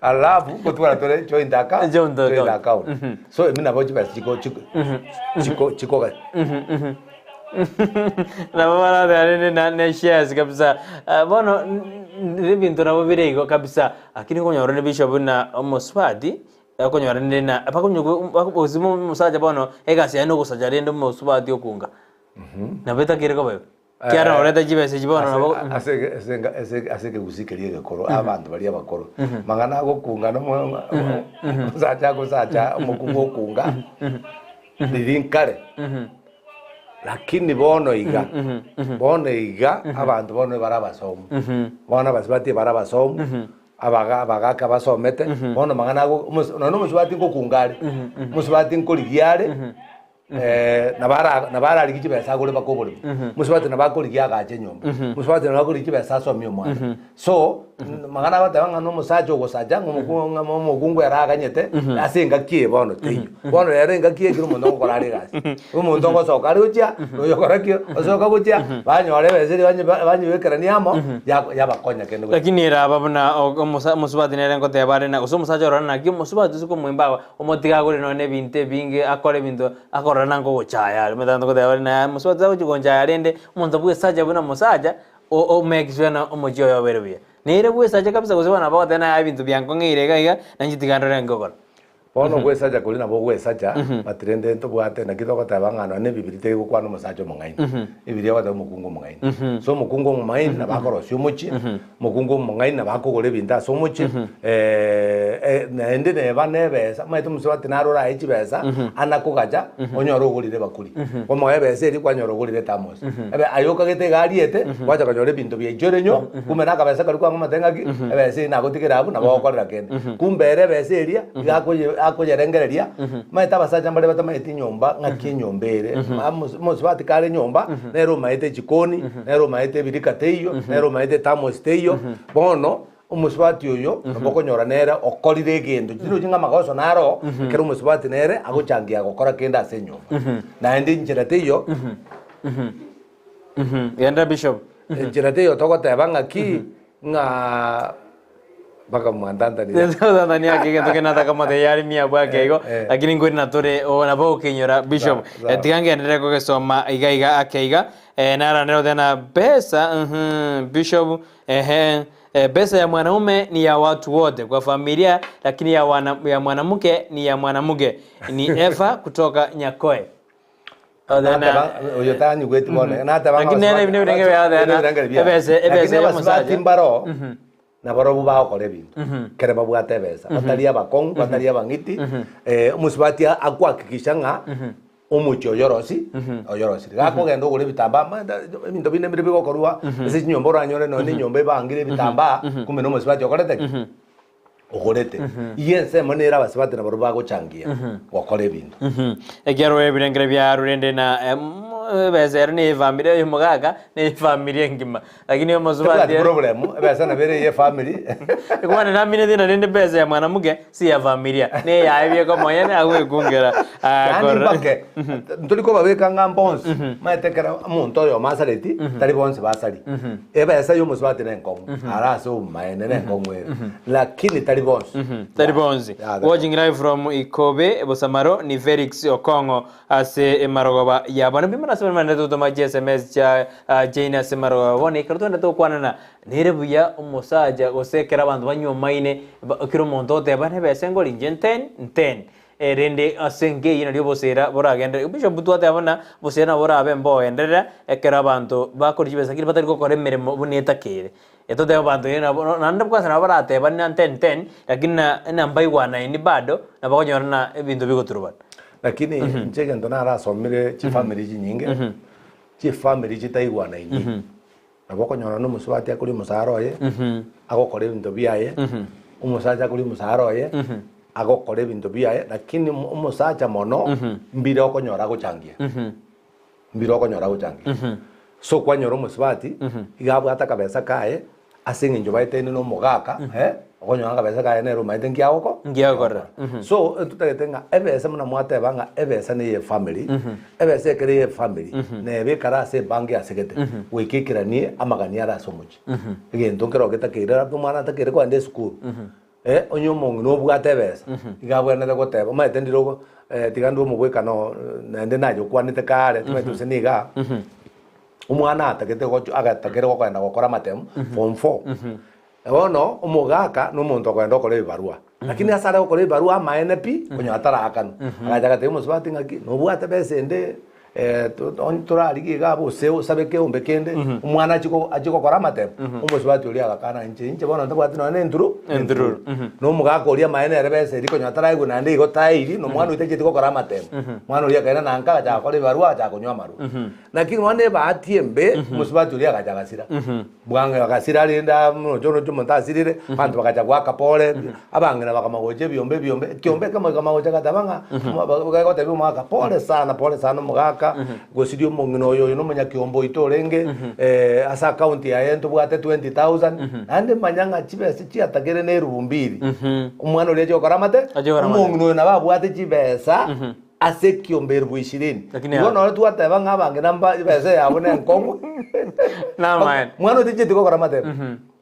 Alafu gotwara tore joint account, Joint joint account. account. So emi nabo chibesa chiko chiko chiko chikoga. Nabo barateba rende na ne shares kabisa. Ah, bono ebinto nabo bire igo kabisa, lakini okonyora onde bishop buna omosubati, okonyora rende na bakonywa gose omosacha bono egasi yaye nogosacha rende omosubati okunga. Nabo etakire koba igo. Ekiagera orete chibesa echi bono nabo Ase ase ase ase ase ekegusii keria egekoro, abanto baria abakoro, mang'ana agokunga na omo omosacha agosacha omokungu okunga, riria nkare, lakini bono iga, bono iga abanto bono bare abasomu, bono abasubati bare abasomu, abaga abagaka basomete, bono mang'ana ago omosa nonye na omosubati ngokunga are, omosubati nkorigia are. Nabo ara nabo ararigie chibesa agore mpaka oboremo, mosubati nabo akorigia agache enyomba, mosubati nabo akorigia chibesa asomie omwana. So, mang'ana agoteba ng'a na omosacha ogosacha ng'a omokungu ng'a omokungu ere aganyete ase engaki eye bono teiyo. Bono rero engaki eye kera omonto ogokora are egasi, omonto ogosoka are gochia, na oyokora ki, osoka gochia, banyora ebesa eria banye banyebekerania amo, ya yabakonya kende gochia. Lakini eraba buna omosa omosubati nere ngoteba are na gose omosacha orore naki omosubati ase komoimba Omotige agore nonya nebinto ebinge, akore ebinto akorora na nkogochaya are. Omanyete abanto ngoteba bare naye mosubati tagochi gonchaya rende, omonto bwesacha buna omosacha, o- omake sure ng'a omochie oye obere buya. Nere bwesacha kabisa gose bono nabo ogoteba naye ebinto biankong'eire iga iga, nainche tiga ndore nkogora. Bono ogwesacha koria nabo ogwesacha, but rende ntobwate naki togoteba ng'a nonya ebibiri tegokwana omosacha omong'aini, ebibiri egoteba omokungu omong'aini. So omokungu omong'aini nabo akorosia omochie, Omokungu omong'aini nabo akogora ebinto ase omochie, naende neba nebesa, omanyete omosubati naro orae chibesa, ana kogacha, onyore ogorire ebakuri. Omoe ebesa eria kwanyora ogorire ethermos. Ebe aye okagete iga ariete, gwacha konyora ebinto biaichore nyoo, kumbe na akabesa karia kwang'omete ng'aki, ebesa eyio nagotigera abwo nabo ogokorera kende. Kumbe ere ebesa eria, iga akoye akoyerengereria, omanyete abasacha mbare batamanyeti nyomba ng'aki enyomba ere, omosubati kare nyomba, nere omaete echikoni, nere omaete ebirika teiyo, nere omaete ethermos teiyo, bono omosubati oyo nabo okonyora nere okorire egento, chirochio ng'a amagoso naro, ekero omosubati nere agochangia gokora kende ase enyomba. Naende enchera teiyo, Genda bishop. enchera teiyo togoteba ng'aki, ng'a mpaka mwantantanire. Tanzania ake egento kende nataka motebia yare mia bwake igo Eh, eh. lakini nkweri natore o nabo okenyora bishop Sawa, sawa. Eh, tiga ngenderere kogesoma iga iga ake iga eh, narandere goteba na pesa mhm, bishop ehe eh, pesa ya mwanaume ni ya watu wote kwa familia lakini ya, wana, ya mwanamke ni ya mwanamke ni Eva kutoka Nyakoe Nateba oyo tanyigweti bono nateba ng'a Lakini nere abasubati- ebinto bia abasubati- thena, ebirengere biaye. ebese- ebese Lakini y'omosacha. abasubati mbaro nabarobwo bagokora ebinto ekero babwate ebesa batari abakong'u batari abang'iti omosubati akohakikisha ng'a omochie oyo orosi oyorosire. Gakogenda ogore ebitambaa amaete ebinto binde mbire bigokorwa ase chinyomba oranyore nonye na enyomba ebangire ebitambaa kumbe na omosubati okorete ki? Ogorete. Iga ensemo nere abasubati nabarobwo bagochangia gokora ebinto. Ekiagera ebirengero biarure rende na ebesa ere ne efamiri oyo omogaka ne efamiri engima lakini omosubati Tebwati problem, ebesa nabo ere eye efamiri. Ekwane namineti na rende besa ya mwanamuke si ya familia ne eyaye bieka omonyene agwekungera Yaani mpake ntori kobabeka ng'a mbonsi maete ekero omonto oyomo asareti tari bonsi basari ebesa ya omosubati nenkong'u ara ase obomaene nenkong'u ere lakini tari bonsi Tari bonsi. Yeah, tari Watching live from Ikobe, Bosamaro, ni Felix Okong'o ase emarogoba ya bono. Bimana ase baria totoma chi SMS chia ah, chiaino ase emarogoba bono. Ekero twende tokwanana nere buya omosacha gose ekero abanto banywomaine ba- ekero omonto oteba nebesa engori inche nten nten Erinde ase enka eyio nario oboseera boragenderere. Bishop twateba buna oboseera nabo borabe mbogenderera ekero abanto bakora chibesa lakini batari gokora emeremo buna etakeire. Totebe abanto eh nabo naende kwanza nabo baratebane na ten ten lakini na na mbaigwanaini bado nabo okonyora na ebinto bigoturubana. Lakini inche egento narasomire chifamiri chinyinge, chifamiri chitaigwanaini. Nabo okonyora na omosubati akoria omosara oye, agokora ebinto biaye, omosacha akoria omosara oye, agokora ebinto biaye, lakini omo- omosacha mono, mbire okonyora agochangia, mbire okonyora agochangia. So kwanyora omosubati, iga abwate akabesa kaye, ase eng'encho baetaine na omogaka, okonyora akabesa kaye nere omanyete nki agoko Nki agokora. So, ntotagete ng'a ebesa buna mwateba ng'a ebesa neye efamiri, Ebesa ekero y'efamiri nebe ekare ase ebango yasegete, goika ekeranie amagani are ase omochie. Egento nkero getakeire, labda omwana atakeire kogenda esukuru. Onye omong'ina obwate ebesa, iga abwenerete goteba, omanyete ndire ogo tiga ndwe omogwekano naende naye okwanete kare, timanyeti gose niga, omwana atagete gochi agatakire gokogenda gokora amatemu form four, bono omogaka na omonto okogenda okora ebibarua, lakini ase are gokora ebibarua amaene pi, konyora taraakanwa. Agacha agatebia omosubati ng'aki, nobwate besa ende onye torarigie iga abwo gose osabe keombe kende, omwana achie ko achie gokora amatemo, omosubati oria agakana inche inche bono ntabwati nonya na enturu Entururu. Na omogaka oria amaene ere besa eria konyora taraigwe naende igo taeiri, na omwana oyio tachieti gokora amatemo. Omwana oria akairana nka agachaka gokora ebibarua agachaka konywa amarwa. Lakini bono ebahati embe, omosubati oria agacha agasira. Bwango agasira rende aa roche oroche omonto asirire, abanto bagacha goaka pore, abang'ina bakamanya gocha ebiombe ebiombe, ekiombe ekemo gekamanya gocha gateba ng'a gegotebia omogaka pore sana pore sana omogaka, gosiria omong'ina oyo oyo na omonyakiombe oito orenge, ase account yaye ntobwate 20,000, naende manya ng'a chibesa chiatakire na erubu mbiri, omwana oria achia gokora amate, Achia gokora amate. omong'ina oyo nabo abwate chibesa. Ase ekiombe elfu ishirini. Lakini Igo noro twateba ng'a abang'ina mba ebesa yabo nenkong'u. Namaene. Mwana oticheti gokora amatemo.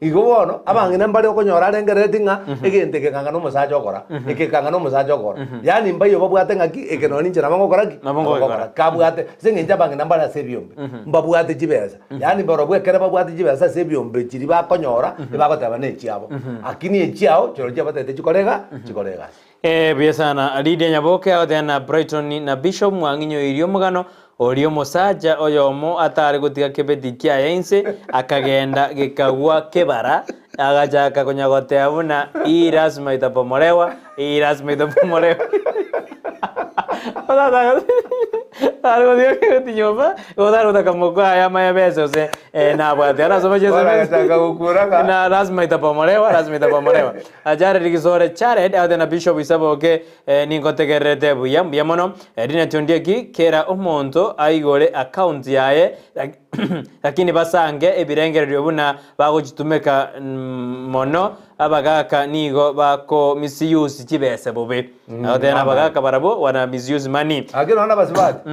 Igo bono, abang'ina mbare okonyora arengerereti ng'a egento eke kanga nomosacha okora, eke kanga nomosacha okora. Yaani mbaiyo babwate ng'aki, eke nonye ninche nabo ngokora ki? Nabo ngogekora. Kabwate, ase eng'encho abang'ina mbare ase ebiombe, mbabwate chibesa. Yaani barobwo ekere babwate chibesa ase ebiombe chiria bakonyora, ebagoteba nechiabo. Lakini echiao, chirochio chiabatebete chikore iga, chikore egasi. Ee, buya sana. Lydia Nyaboke agoteba na Brighton na Bishop mwang'inyoirie omogano oria omosacha oyomo atare gotiga kebeti kiaye inse akagenda gekagwa kebara agachaka konya goteba buna hii lazima itabomolewa hii lazima itabomolewa Tare gotiga kebeti nyomba igo tare gotaka mokaye amaye besa gose nabwate arasome Bono chiSMS agachaka gokura ng'a na lazima itabomolewa lazima itabomolewa Jared Gisore Jared agote na Bishop Isaboke ningotegererete buya mbuya mono Linet Ondieki kera omonto aigore account yaye lakini basange ebirengererio buna bagochitumeka mono abagaka nigo bako misuse chibese bobe agote na abagaka barabwo wana misuse money. Lakini nonya nabasubati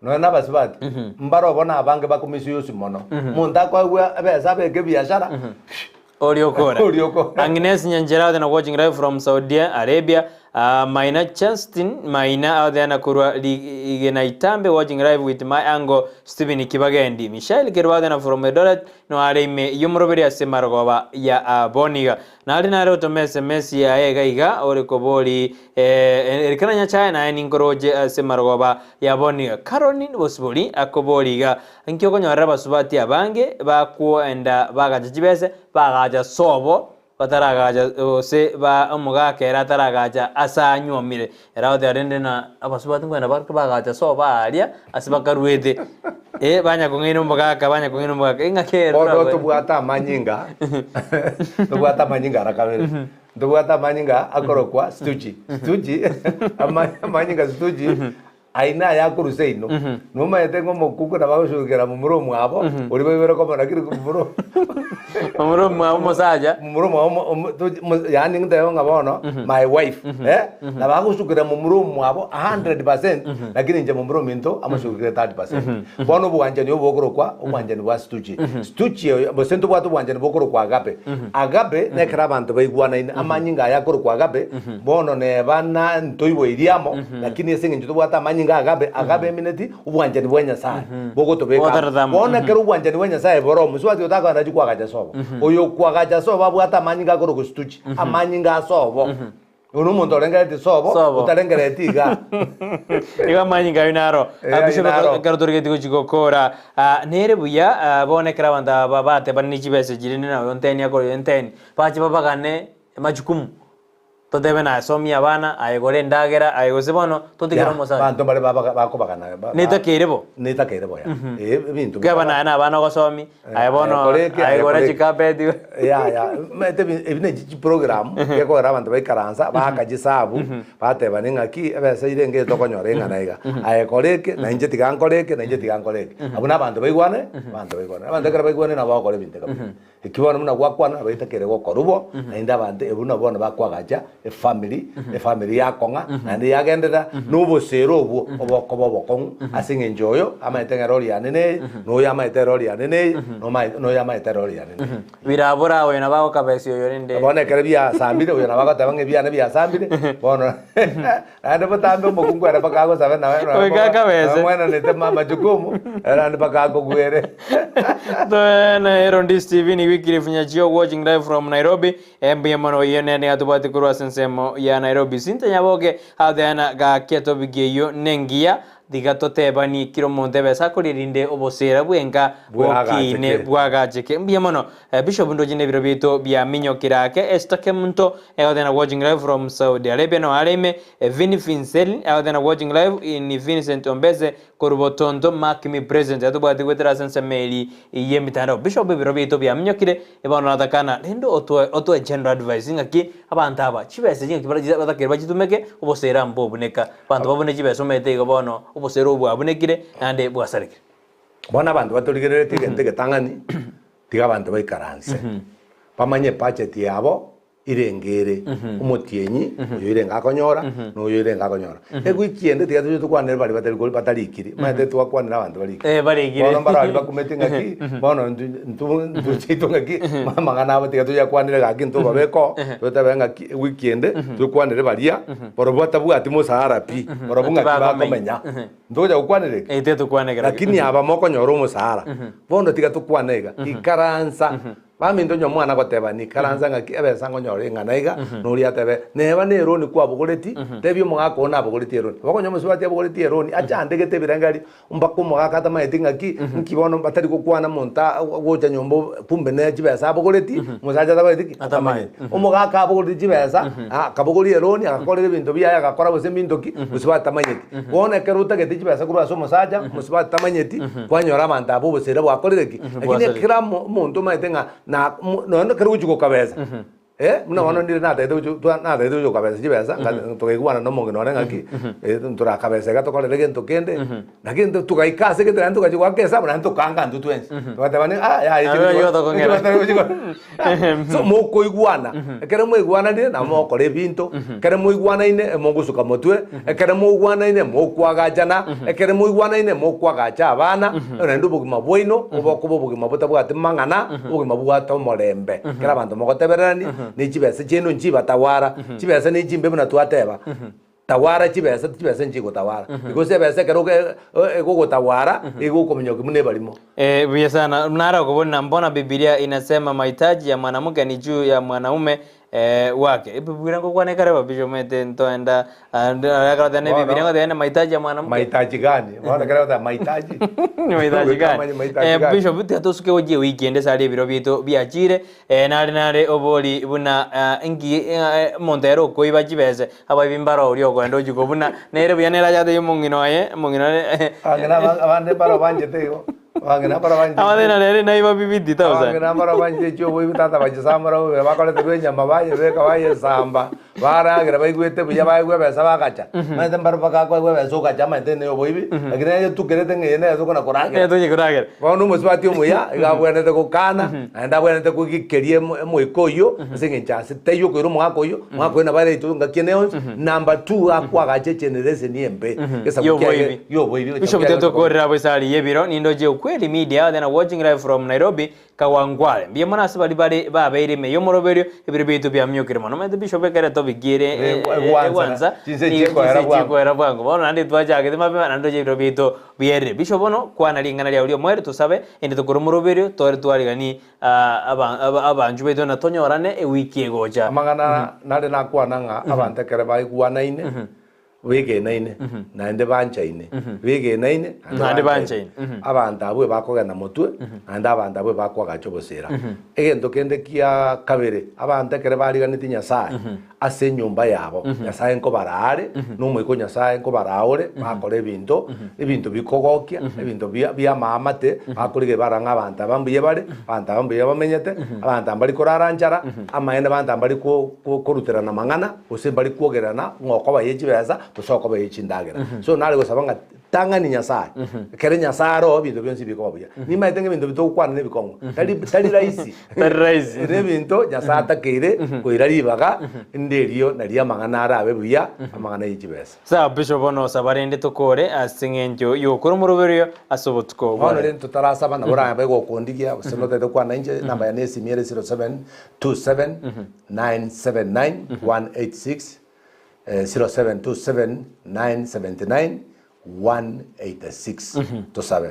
nonya nabasubati mbarobo nabange bako misuse mono omonto akoegwa ebesa abeke ebiashara. Oria okora. Oria okora. Agnes Nyanchera out there watching live from Saudi Arabia. Maina Justin Maina out there korwa Rigena Itambe watching live with my uncle Stephen Kibagendi. Michelle Kerubo out there from Eldoret no are ime yomoroberi ase marogoba ya Aboniga. Nare nare otome SMS yaye iga iga ore kobori Elikana Nyachae naye ninkoroche ase marogoba ya Aboniga. Caroline Bosibori akobori iga Inki okonyorera abasubati abange bakwenda bagacha chibese, bagacha sobo bataragacha gose ba omogaka ere ataragacha ase anyuomire. Ere agoteba rende na abasubati nkwenda bare bagacha sobo aaria ase bakaruete, eh banya kong'aina omogaka banya kong'aina omogaka ing'aki ere Bono torabwate. tobwate amanyinga, tobwate amanyinga ara kabere. Ntobwate amanyinga akorokwa stuchi, stuchi ama- amanyinga stuchi. Ayio nayakorwa seino. Nomaete ng'a omokungu nabo agosurekera momura omwabo, oria baibere komo lakini momura Momura omwabo omosacha. momura omwabo omo- omo- to- mo- yaani ngoteba ng'a bono my wife eh, nabo agosukera momura omwabo 100% lakini inche momura ominto amosukere 30%. Bono obwanchani obo bokorokwa obwanchani bwa stuchi. Stuchi oyo gose ntobwate obwanchani bokorokwa agape. Agape nekero abanto baigwanaine, amanyinga aya akorokwa agape, Bono neba na ntoiboiri amo, lakini ase engencho tobwate amanyinga agabe, agabe emineti obwanchani bwa Nyasae bogotobeka amo. Bogotoreta amo. Bono ekero obwanchani bwa Nyasae bore omosubati otakogenda achie koagacha sobo. Oyo okoagacha sobo abwate amanyinga akorokwa stuchi, amanyinga a sobo. Oyo nomonto orengereti sobo, Sobo. otarengereti igaa. Igo amanyinga ayio naro. Eh, ayio Bishop, naro. ekero torigetie gochia gokora, nere buya, bono ekero abanto aba batebanire chibesa chiria rende na oyo nteni akore oyo nteni, bache babagane Amachukumu, totebe naye somia abana, aye gora endagera, aye gose bono totigere Ya, omosacha. abanto mbare babaga- bakobagana ba- ba- Netakeire bo. Netakeire bo ya. Eh, ebinto Keba naye na abana ogosomi, aye bono aye kora eke, aye aye gora kora eke. chikapeti. Ya, ya, omanyete ebi ebi ne chiprogram gekogera abanto baikaransa baaka chisabu, batebani ng'aki ebesa ere enke tokonyora eng'ana iga. Aye kora eke, na inche tiga nkore eke, na inche tiga nkore eke. Abwo na abanto baigwane, abanto baigwane. Abanto ekero baigwane nabo bagokora ebinto kabisa. Eki bono buna gwakwana nabaita kere gokorwa bo, naende abanto ebu nabo bono bakoagacha efamiri, efamiri yakong'a naende yagenderera na obosera obwo obokoba obokong'u ase eng'encho oyo amaete ng'a erori yane neye, na oyo amaete erori yane neye, na omae na oyo amaete erori yane neye. Birabora oyo nabo agokabesia oyo rende. Bono ekero biasambire, oyo nabo agoteba ng'a ebiane biasambire, bono naende botambe omokungu ere mpaka agosabe nawe Goika akabese. mwenanete majukumu, ere naende mpaka akogwere. Toena Herondis TV ni Wycliffe Nyachio watching live from Nairobi. Mbuya mono oyio nere nigo atobwate korwa ase ensemo ya Nairobi. Cynthia Nyaboke agoteana gaki etopic eyio nengiya tiga totebanie kera omonto ebesa akoria erinde obosera bwenka bokine bwagacheke. Mbuya mono Bishop ndoche nebiro biaito biaminyokire ake. Esther Kemunto egotena watching live from Saudi Arabia no are ime. Vinny Vincel egotena watching live in Vincent Ombese Korwa botonto mark me present atobwati goetera ase ensemo eri y'emitandao. Bishop ebiro biaito biaminyokire bono natakana rende otoe otoe general advice ng'aki abanto aba chibesa echi ng'aki bara batakeire bachitumeke obosera mbobuneka. Abanto babune chibesa omanyete igo bono obosera obo bwabunekire naende bwasarekire. Bono abanto batorigereretie egento egetang'ani, tiga abanto baikaranse, bamanye ebudget yabo Irenge ere omotienyi, oyo irenge akonyora, na oyo irenge akonyora. Ewiki ende tiga toche tokwanere baria batari kori batarikiri, omanyete twakwanera abanto barikire. Eh, barikire. Bono mbaro baria bakumete ng'aki, bono intwe intwe intwe chiaito ng'aki, amang'ana abo tiga toyakwanere gaki ntobabeke oo, totebe ng'aki ewiki ende, tokwanere baria, barobwo batabwati mosahara pi, barobwo ng'aki Tibakomenya. bakomenya. Ntogocha gokwanera eke? Eh, tiga tokwane kera Lakini aba mokonyora omosahara, bono tiga tokwane iga, ikaransa. Baminto onye omwana agoteba, Nikaransa ng'aki ebesa nkonyora eng'ana iga, na oria atebe, Neba neroni kwabogoreti, tebia omogaka oo nabogoretie eroni. Nabo okonya omosubati abogoretie eroni, achandegete ebirengererio mpaka omogaka atamanyeti ng'aki, nki bono batari gokwana monto gocha nyomba kumbe ne chibesa abogoreti, omosacha atamanyeti ki? Atamanyeti. Omogaka abogoretie chibesa, akabogoria eroni, agakorera ebinto biaye, agakora gose ebinto ki, mosubati tamanyeti. Bono ekero otagete chibesa korwa ase omosacha, mosubati tamanyeti, kwanyora abanto aba obosera bwakorire ki? Lakini Bwasarire. ekero amo omonto omanyete ng'a na mo nonya ekero ogochia gokabesa, buna bono ndire natagete gochi twa natagete gochi gokabesa chibesa, nga tokaigwana na omong'ina one ng'aki, ntorakabesa iga tokorere gento kende, lakini nto togaika ase egete naende togachia goaka esabu naende tokaanga intwe twensi. Togateba ni ah yaya Nabo oyio otokong'era. So mokoigwana, ekero mwaigwananire nabo mogokora ebinto, ekero mwaigwanaine mogosuka motwe, ekero moigwanaine mokwagachana, ekero moigwanaine mokwagacha abana, naende obogima bwaino bokoba obogima botabwati mang'ana, obogima bobwate omorembe. Ekero abanto mogotebererania, ne chibesa chiaino nchibatawara, chibesa ne chimbe buna twateba. Tawara chibesa, chibesa nchigotawara. Because ebesa ekero oge- egogotawara, egokominyokia buna ebarimo. Eh, buya sana nara okobona mbona bibilia inasema mahitaji ya mwanamke ni juu ya mwanaume eh, wake ebibilia ngokwana ekare babisho omanyete ntoenda akarotana Bono, ebibilia ngoteba mahitaji ya mwanamke Mahitaji gani? Bono ekero ogoteba mahitaji. Ni mahitaji gani? Omanye mahitaji Eh, gani? Bishop tiga tosuke gochia ewiki ende ase aria ebiro biaito biachire Eh, nare nare obori buna inki omonto ere okoiba chibese, abaibi mbaro oria okoenda ochia kobuna, nere buya nere ache atebie omong'ina oye, omong'ina one Abang'ina aba- abande mbaro banchete igo, abang'ina mbaro banchete Abande nere naiba 50,000. Abang'ina mbaro banchete echio oboibi tata bachisamora bobe, bakorete rwa enyama bayebeka bayesamba. Baragera baigwete buya baegwa ebesa bagacha. Omanyete mbaro mpaka akoegwa ebesa ogacha amanyete ne oboibi, lakini nere etukerete ng'a eye nere okona koragera. Nere tonya koragera. Bono omosubati omuya iga abwenerete gokana, naende abwenerete koigikeria emo emoika oyio, ase eng'encho ase taiyo okoira omogaka oyio, omogaka oyio nabo araitwe ngaki ende yonsi. Number two, akwagacha egeneration embe, egesaku kiaye Y'oboibi. y'oboibi, egesaku Bishop kiaye tetokorera abwo esari y'ebiro, nindoche Ukweli Media, then watching live from Nairobi, Kawangware. Mbuya mono ase baria bare babeire ime y'omoroberio, ebiro biaito biamiokire mono. Omanyete bishop ekero etopic ere egwansa, Chinse nigo chikoera chinse bwango. chikoera bwango. Bono naende twachagete mapema naende toche ebiro biaito bierire. Bishop bono kwana ring'ana riao ri'omoerio tosabe ende tokore omoroberio tore twarigani abanchwa baito na tonyorane ewiki egocha. Amang'ana nare nakwana ng'a abanto ekero baigwanaine, Begenaine, naende banchaine, begenaine, Naende banchaine. Abanto abwo ebakogenda motwe, naende abanto abwo ebakoagacha obosera. Egento kende kia kabere, abanto ekero bariganetie Nyasae ase enyomba yabo, Nyasae nkobaraa are, na Omoika o Nyasae nkobaraa ore, bakora ebinto, ebinto bikogokia, ebinto bia bi'amaamate, bakorigia barora ng'a abanto aba mbuya bare, abanto aba mbuya bamenyete, abanto aba mbari korara nchara, amaene abanto aba mbari ko koruterana amang'ana, Gose mbari kwogererana ng'a okoba ye chibesa, gose okoba ye chindagera. So nare gosaba ng'a Tang'ani Nyasae. Ekero Nyasae aroo ebinto bionsi bikoba buya. Nimaete ng'a ebinto bi togokwana nebikong'u, tari tari rahisi. Tari rahisi. Nebinto Nyasae atakeire koira ribaga, inde erio nario amang'ana arabe buya, amang'ana ye chibesa. Sawa Bishop bono osaba rende tokore ase eng'encho y'okora omoroberio ase obotuko Bono bwa rende totarasaba nabo orabe gokondigia gose notagete gokwana inche, enamba yane y'esimi ere 0727 979 186. 0727 979 186 Tosabe.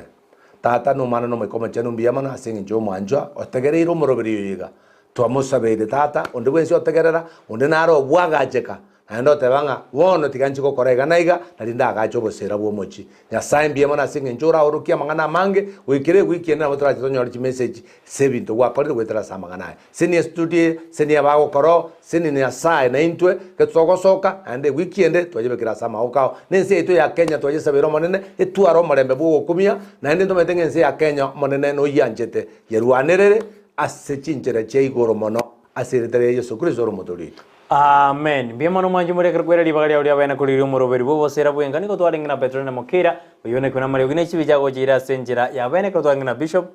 Tata na Omwana na Omoika Omochenu mbuya mono ase engencho y'omwanchwa otegereire omoroberi oyo iga. Twamosabeire Tata, onde bwensi otegerera, onde nare obwagacheka, naende oteba ng'a bono tiga nchie gokora iga na iga, nari ndagache obosera bw'omochie. Nyasae mbuya mono ase engencho oraorokie amang'ana amange, goikera ewiki ende nabo torache tonyore chimessage ase ebinto gwakorire goetera ase amang'ana aya. Seni estudio eye, seni abagokora oo, seni Nyasae naintwe, ekero togosoka, naende ewiki ende twayebekire ase amaboko ao. Na ense yaito ya Kenya twayesabeire Omonene, etware omorembe bw'ogokumia, naende ntomanyete ng'a ense ya Kenya Omonene noyianchete, yerwanerere ase chinchera chia igoro mono, ase erieta ria Yeso Kristo ore Omotoori oito. Amen. Mbuya mono mwanche more ekero kwera ribaga riao riabaene korigia omoroberi bw'obosera bw'enka. Nigo twarenge na Petrona Mokeira, oyio nekwe namariogi ne chibi chiagocha ase enchera y'abaene ekero twarenge na Bishop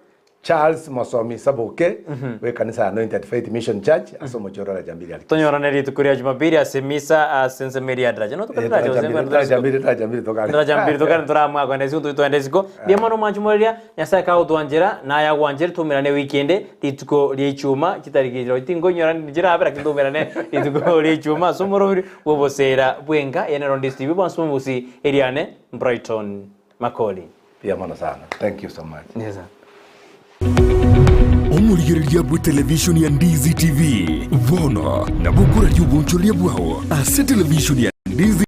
Charles Mosomi Sabuke bw'ekanisa ya Anointed Faith Mission Church ase omochie o Daraja Mbili Arikisi. Tonyorane rituko ria Jumapili ase emisa ase ensemo eria ya Daraja. No tokare Daraja gose Daraja kwenda Mbili, Daraja Mbili tokare. Daraja Mbili tokare ntoramwa kwenda isiko twende isiko. Mbuya mono mwanche moreria Nyasae kagotwanchera naye agwanchire toumerane ewiki ende rituko ria ichuma chitariki chiro tinkoinyora nchirabe lakini toumerane rituko ria ichuma ase omoroberi bw'obosera bw'enka eye nero Ndisi TV bwansi bw'omogusi eriane Brighton Makori. Mbuya mono sana. Thank you so much. Yes, sir. Omorigereria bwe televishoni ya Ndizi TV bono nabo okoraria obonchoreria bwao ase televishoni ya Ndizi.